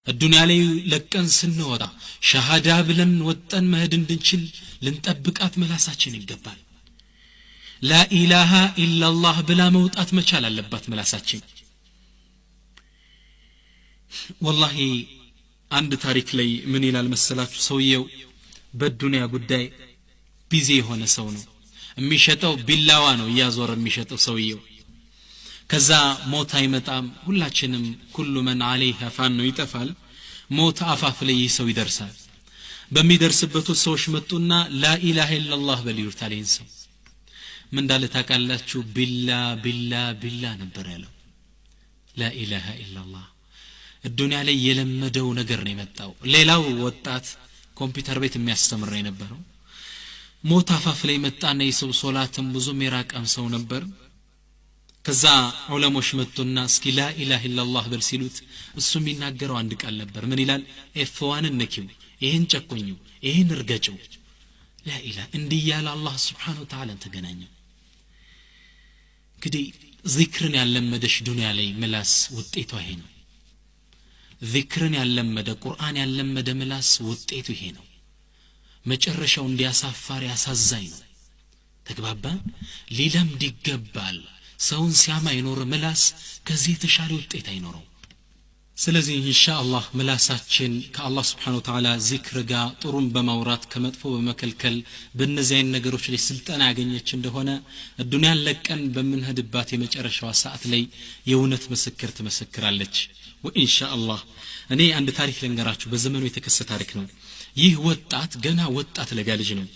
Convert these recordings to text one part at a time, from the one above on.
ዱንያ ላይ ለቀን ስንወጣ ሸሃዳ ብለን ወጠን መሄድ እንድንችል ልንጠብቃት ምላሳችን ይገባል። ላኢላሃ ኢላላህ ብላ መውጣት መቻል አለባት ምላሳችን። ወላሂ አንድ ታሪክ ላይ ምን ይላል መሰላችሁ? ሰውየው በዱንያ ጉዳይ busy የሆነ ሰው ነው። የሚሸጠው ቢላዋ ነው እያዞረ የሚሸጠው ሰውየው። ከዛ ሞት አይመጣም፣ ሁላችንም كل من عليها فان ነው፣ ይጠፋል። ሞት አፋፍ ላይ ይህ ሰው ይደርሳል። በሚደርስበት ሰዎች መጡና ላኢላሃ ኢላላህ በል ይሉታል። ይህን ሰው ምን እንዳለ ታውቃላችሁ? ቢላ ቢላ ቢላ ነበር ያለው። ላኢላሃ ኢላላህ። ዱንያ ላይ የለመደው ነገር ነው የመጣው። ሌላው ወጣት ኮምፒውተር ቤት የሚያስተምር ነው የነበረው። ሞት አፋፍ ላይ መጣና የሰው ሶላትም ብዙም የራቀም ሰው ነበር። ከዛ ዑለሞች መጡና እስኪ ላኢላሃ ኢላላህ በል ሲሉት እሱ የሚናገረው አንድ ቃል ነበር። ምን ይላል? F1 ን ንኪው፣ ይህን ጨቁኝው፣ ይህን እርገጭው። ላኢላህ እንዲህ እያለ አላህ ስብሓን ወተዓላን ተገናኘው። እንግዲህ ዚክርን ያለመደች ዱንያ ላይ ምላስ ውጤቷ ይሄ ነው። ዚክርን ያለመደ፣ ቁርአን ያለመደ ምላስ ውጤቱ ይሄ ነው። መጨረሻው እንዲያሳፋሪ አሳዛኝ ነው። ተግባባን? ሊለምድ ይገባል። ሰውን ሲያማ የኖረ ምላስ ከዚህ የተሻለ ውጤት አይኖረው። ስለዚህ ኢንሻአላህ ምላሳችን ከአላህ ስብሓን ወተዓላ ዚክር ጋር ጥሩን በማውራት፣ ከመጥፎ በመከልከል በእነዚህ አይነት ነገሮች ላይ ስልጠና ያገኘች እንደሆነ ዱንያን ለቀን በምንሄድባት የመጨረሻዋ ሰዓት ላይ የእውነት ምስክር ትመሰክራለች። ወኢንሻአላህ እኔ አንድ ታሪክ ልንገራችሁ፣ በዘመኑ የተከሰተ ታሪክ ነው። ይህ ወጣት ገና ወጣት ለጋ ልጅ ነው።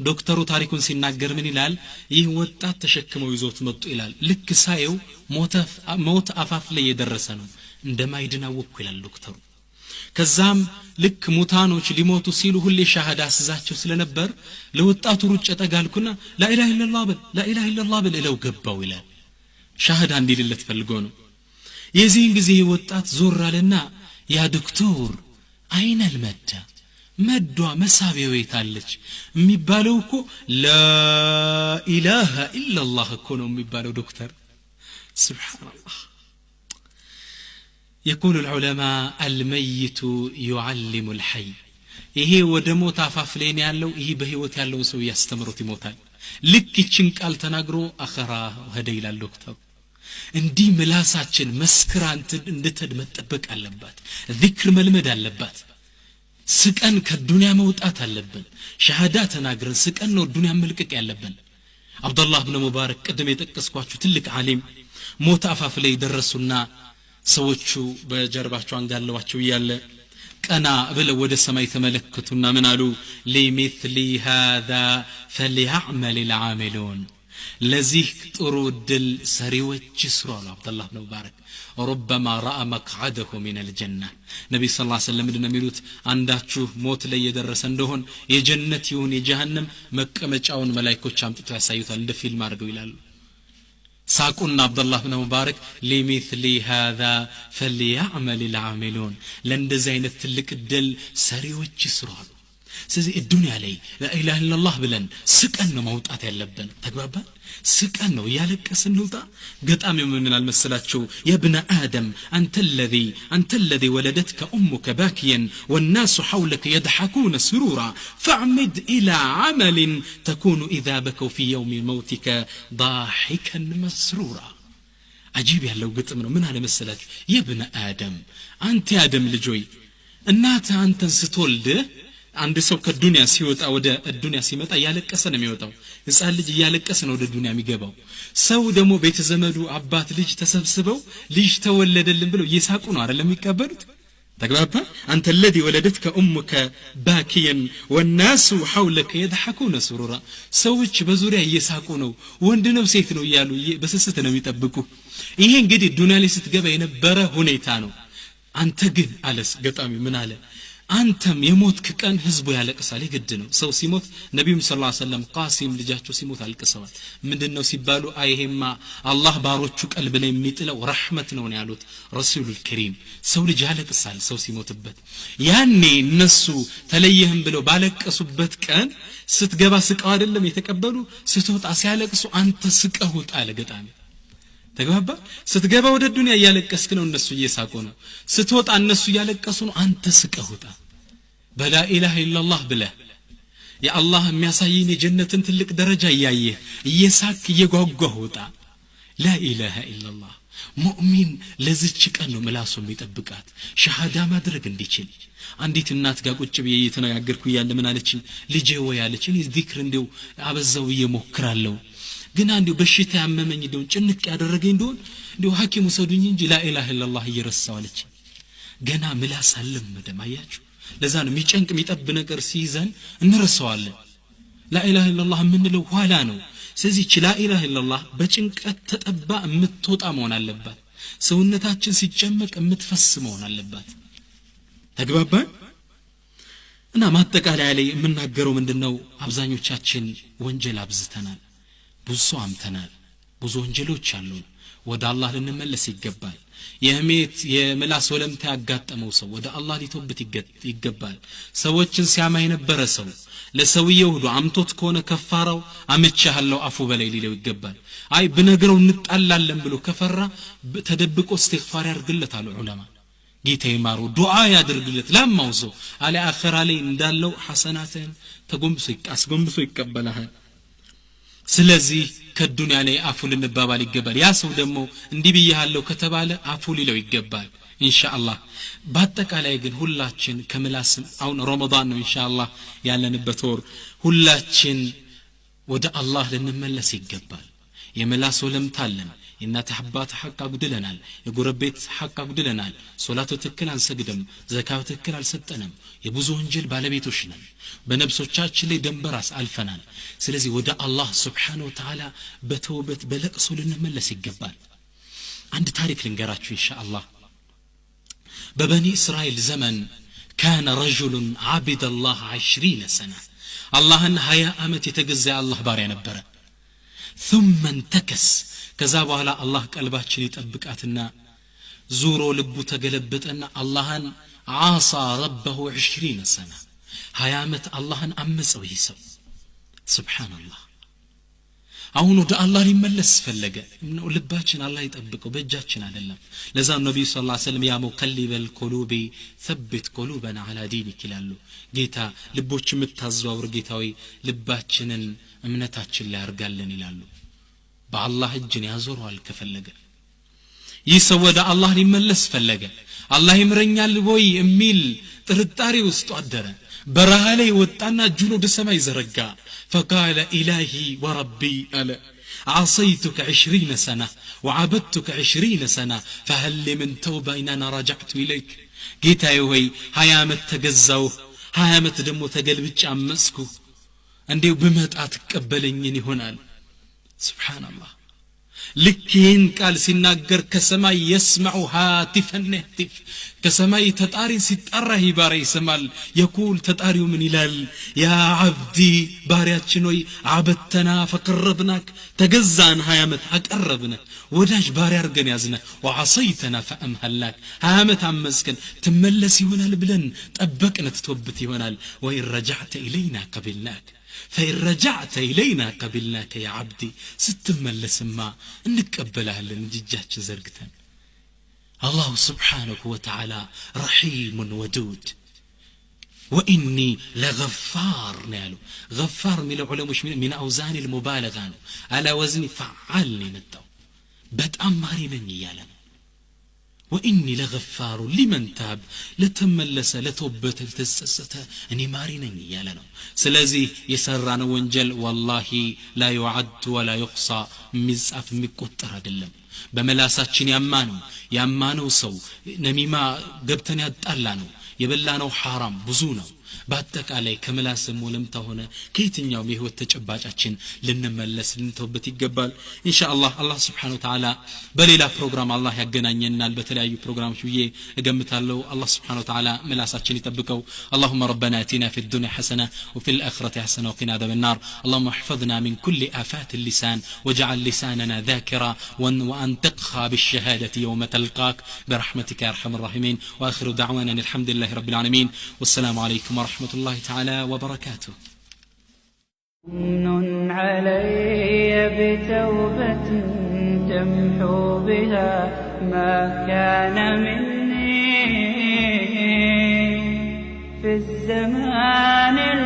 ዶክተሩ ታሪኩን ሲናገር ምን ይላል? ይህ ወጣት ተሸክመው ይዞት መጡ ይላል። ልክ ሳየው ሞት አፋፍ ላይ የደረሰ ነው፣ እንደማይድን አወቅኩ ይላል ዶክተሩ። ከዛም ልክ ሙታኖች ሊሞቱ ሲሉ ሁሌ ሻሃዳ አስዛቸው ስለነበር ለወጣቱ ሩጬ ጠጋ አልኩና ላኢላሃ ኢለላህ በል፣ ላኢላሃ ኢለላህ በል እለው ገባው ይላል። ሻሃዳ እንዲልለት ፈልጎ ነው። የዚህን ጊዜ ወጣት ዞር አለና ያ ዶክተር أين المادة፣ መዷ መሳቢያው የታለች? የሚባለው እኮ ላኢላሃ ኢለላህ እኮ ነው የሚባለው ዶክተር። ሱብሓነላህ። يقول العلماء الميت يعلم الحي። ይሄ ወደ ሞት አፋፍ ላይ ነው ያለው። ይሄ በህይወት ያለውን ሰው እያስተምሮት ይሞታል። ልክ ይችን ቃል ተናግሮ አኸራ ሄደ ይላል ዶክተሩ። እንዲህ ምላሳችን መስክራ እንድትሄድ መጠበቅ አለባት። ዚክር መልመድ አለባት። ስቀን ከዱንያ መውጣት አለብን። ሸሃዳ ተናግረን ስቀን ነው ዱንያ መልቀቅ ያለብን። አብዱላህ ብን ሙባረክ ቅድም የጠቀስኳችሁ ትልቅ ዓሊም ሞት አፋፍ ላይ ደረሱና ሰዎቹ በጀርባቸው አንጋለዋቸው እያለ ቀና ብለው ወደ ሰማይ ተመለከቱና ምን አሉ? ሊሚስሊ ሃዛ ፈሊያዕመል ልዓሚሉን፣ ለዚህ ጥሩ እድል ሰሪዎች ይስሩ አሉ አብዱላህ ብን ሙባረክ። ربما رأى مقعده من الجنة። ነቢ ስ ሰለም ምንድን ነው የሚሉት? አንዳችሁ ሞት ላይ የደረሰ እንደሆን የጀነት ይሁን የጀሃነም መቀመጫውን መላይኮች አምጥተው ያሳዩታል እንደ ፊልም አድርገው ይላሉ። ሳቁና አብዱላህ ብን ሙባረክ لمثل هذا فليعمل العاملون፣ ለእንደዚህ አይነት ትልቅ እድል ሰሪዎች ይስሩ አሉ። ስለዚህ ዱንያ ላይ ላኢላሃ ኢለላህ ብለን ስቀን ነው መውጣት ያለብን። ተግባባን? ስቀን ነው፣ እያለቀስን እንውጣ። ገጣሚው ምን ይላል መሰላችሁ? يا ابن آدم أنت الذي ولدتك أمك باكيا والناس حولك يضحكون سرورا فاعمد إلى عمل تكون إذا بكوا في يوم موتك ضاحكا مسرورا። አጂብ ያለው ግጥም ነው። ምን አለ መሰላችሁ? يا ابن آدم፣ አንተ የአደም ልጅ ሆይ፣ እናትህ አንተን ስትወልድህ፣ አንድ ሰው ከዱንያ ሲወጣ ወደ ዱንያ ሲመጣ እያለቀሰ ነው የሚወጣው። ህፃን ልጅ እያለቀሰ ነው ወደ ዱንያ የሚገባው። ሰው ደግሞ ቤተ ዘመዱ፣ አባት፣ ልጅ ተሰብስበው ልጅ ተወለደልን ብለው እየሳቁ ነው አይደለም የሚቀበሉት? ተግባባ? أنت الذي ولدتك أمك باكيا والناس حولك يضحكون سرورا። ሰዎች በዙሪያ እየሳቁ ነው፣ ወንድ ነው ሴት ነው እያሉ በስስት ነው የሚጠብቁ። ይሄ እንግዲህ ዱንያ ላይ ስትገባ የነበረ ሁኔታ ነው። አንተ ግን አለስ ገጣሚ ምን አለ? አንተም የሞትክ ቀን ህዝቡ ያለቅሳል። የግድ ነው ሰው ሲሞት። ነቢዩም ስ ሰለም ቃሲም ልጃቸው ሲሞት አልቅሰዋል። ምንድን ነው ሲባሉ አይሄማ አላህ ባሮቹ ቀልብ ላይ የሚጥለው ረሕመት ነው ያሉት ረሱሉል ከሪም። ሰው ልጅ ያለቅሳል ሰው ሲሞትበት። ያኔ እነሱ ተለየህም ብለው ባለቀሱበት ቀን ስትገባ ስቀው አይደለም የተቀበሉ፣ ስትወጣ ሲያለቅሱ አንተ ስቀህ ውጣ አለ ገጣሚ። ተግባባ። ስትገባ ወደ ዱንያ እያለቀስክ ነው፣ እነሱ እየሳቁ ነው። ስትወጣ እነሱ እያለቀሱ ነው፣ አንተ ስቀህ ውጣ። በ لا إله إلا الله ብለህ የአላህ የሚያሳይን የጀነትን ትልቅ ደረጃ እያየህ እየሳክ እየጓጓህ ውጣ። لا إله إلا الله። ሙእሚን ለዝች ቀን ነው ምላሱ የሚጠብቃት ሸሃዳ ማድረግ እንዲችል። አንዲት እናት ጋር ቁጭ ብዬ እየተነጋገርኩ እያለ ምን አለችኝ? ልጄ ወይ አለች፣ እኔ ዚክር እንዲው አበዛው ብዬ ሞክራለሁ፣ ግን እንዲው በሽታ ያመመኝ እንደው ጭንቅ ያደረገኝ እንደሆን እንዲው ሐኪም ውሰዱኝ እንጂ لا إله إلا الله እየረሳው አለች። ገና ምላስ አልለመደም። አያችሁ፣ ለዛ ነው የሚጨንቅ የሚጠብ ነገር ሲይዘን እንረሳዋለን። لا إله إلا الله የምንለው ኋላ ነው። ስለዚህ لا إله إلا الله በጭንቀት ተጠባ የምትወጣ መሆን አለባት። ሰውነታችን ሲጨመቅ የምትፈስ መሆን አለባት። ተግባባን? እና ማጠቃለያ ላይ የምናገረው ምንድነው? አብዛኞቻችን ወንጀል አብዝተናል፣ ብዙ ሰው አምተናል፣ ብዙ ወንጀሎች አሉን። ወደ አላህ ልንመለስ ይገባል። የህሜት የምላስ ወለምታ ያጋጠመው ሰው ወደ አላህ ሊቶብት ይገባል። ሰዎችን ሲያማ የነበረ ሰው ለሰውየው ሁሉ አምቶት ከሆነ ከፋራው አምቼሃለሁ አፉ በላይ ሊለው ይገባል። አይ ብነግረው እንጣላለን ብሎ ከፈራ ተደብቆ እስትግፋር ያርግለት አሉ ዑለማ። ጌታ ይማረው ዱዓ ያድርግለት ላማው ሰው አለ አኸራ ላይ እንዳለው ሐሰናትን ተጎንብሶ አስጎንብሶ ይቀበላል። ስለዚህ ከዱንያ ላይ አፉ ልንባባል ይገባል። ያ ሰው ደግሞ እንዲህ ብያለሁ ከተባለ አፉ ሊለው ይገባል ኢንሻአላህ። በአጠቃላይ ግን ሁላችን ከምላስ አሁን ረመዳን ነው ኢንሻአላህ ያለንበት ወር፣ ሁላችን ወደ አላህ ልንመለስ ይገባል። የምላስ ወለምታ አለን። የእናት አባት ሐቅ አጉድለናል። የጎረቤት ሐቅ አጉድለናል። ሶላት ትክክል አንሰግድም። ዘካ ትክክል አልሰጠንም። የብዙ ወንጀል ባለቤቶች ነን። በነፍሶቻችን ላይ ደንበር አልፈናል። ስለዚህ ወደ አላህ سبحانه وتعالى በተውበት በለቅሶ ልንመለስ ይገባል። አንድ ታሪክ ልንገራችሁ ኢንሻአላህ። በበኒ እስራኤል ዘመን كان رجل عبد الله 20 سنة፣ አላህን 20 ዓመት የተገዛ የአላህ ባሪያ ነበረ። ثم انتكس፣ ከዛ በኋላ አላህ ቀልባችን ይጠብቃትና ዙሮ ልቡ ተገለበጠና አላህን عصى ربه 20 سنة፣ 20 ዓመት አላህን አመፀው ይህ ሰው። ሱብሓነላህ። አሁን ወደ አላህ ሊመለስ ፈለገ። ልባችን አላህ ይጠብቀው፣ በእጃችን አይደለም። ለዛ ነብዩ صلى الله عليه وسلم يا مقلب القلوب ثبت قلوبنا على دينك ይላሉ። ጌታ ልቦች የምታዘዋውር ጌታዊ ልባችንን እምነታችን ላይ አርጋለን ይላሉ። በአላህ እጅን ያዞረዋል ከፈለገ። ይህ ሰው ወደ አላህ ሊመለስ ፈለገ። አላህ ይምረኛል ወይ የሚል ጥርጣሬ ውስጡ አደረ። በረሃ ላይ ወጣና እጁን ወደ ሰማይ ዘረጋ። فقال إلهي وربي አለ عصيتك 20 سنة وعبدتك 20 سنة فهل لي من توبة إن أنا رجعت إليك። ጌታዬ ሆይ 20 ዓመት ተገዛውህ፣ 20 ዓመት ደግሞ ተገልብጬ አመፅኩ፣ እንዴው ብመጣ ትቀበለኝን ይሆናል? ሱብሓነላህ። ልክ ይህን ቃል ሲናገር ከሰማይ يسمع هاتفا يهتف፣ ከሰማይ ተጣሪን ሲጠራ ይህ ባሪያ ይሰማል። يقول ተጣሪው ምን ይላል? يا عبدي ባሪያችን ሆይ عبدتنا فقربناك፣ ተገዛን 20 ዓመት አቀረብነ፣ ወዳጅ ባሪያ አድርገን ያዝነ። وعصيتنا فأمهلناك፣ 20 ዓመት አመፅከን ትመለስ ይሆናል ብለን ጠበቅነ፣ ትቶብት ይሆናል። وإن رجعت إلينا قبلناك፣ فإن رجعت إلينا قبلناك يا عبدي፣ ስትመለስማ እንቀበልሃለን እንጂ እጃችን ዘርግተን። الله سبحانه وتعالى رحيم ودود وإني لغفار ነው ያለው። غفار የሚለው ዑለሞች من أوزان المبالغة ነው፣ على وزن فعال ነው የመጣው። በጣም ማሪ ነኝ እያለ ነው። وإني لغفار لمن تاب፣ ለተመለሰ ለተወበተ ለተጸጸተ እኔ ማሪ ነኝ እያለ ነው። ስለዚህ የሰራነው ወንጀል والله لا يعد ولا يحصى፣ የሚጻፍ የሚቆጠር አይደለም። በመላሳችን ያማነው ሰው ነሚማ ገብተን ያጣላ ነው፣ የበላነው ሐራም ብዙ ነው። በአጠቃላይ ከምላስም ወለምታ ሆነ ከየትኛውም የህይወት ተጨባጫችን ልንመለስ ልንተውበት ይገባል። ኢንሻአላህ አላህ Subhanahu Wa Ta'ala በሌላ ፕሮግራም አላህ ያገናኘናል በተለያዩ ፕሮግራሞች ብዬ እገምታለሁ። አላህ Subhanahu Wa Ta'ala ምላሳችን ይጠብቀው። اللهم ربنا اتنا في الدنيا حسنة وفي الآخرة حسنة وقنا عذاب النار. اللهم احفظنا من كل آفات اللسان واجعل لساننا ذاكرا وأنطقها بالشهادة يوم تلقاك برحمتك يا أرحم الراحمين. وآخر دعوانا أن الحمد لله رب العالمين، والسلام عليكم ورحمة الله تعالى وبركاته. من علي بتوبة تمحو بها ما كان مني في الزمان.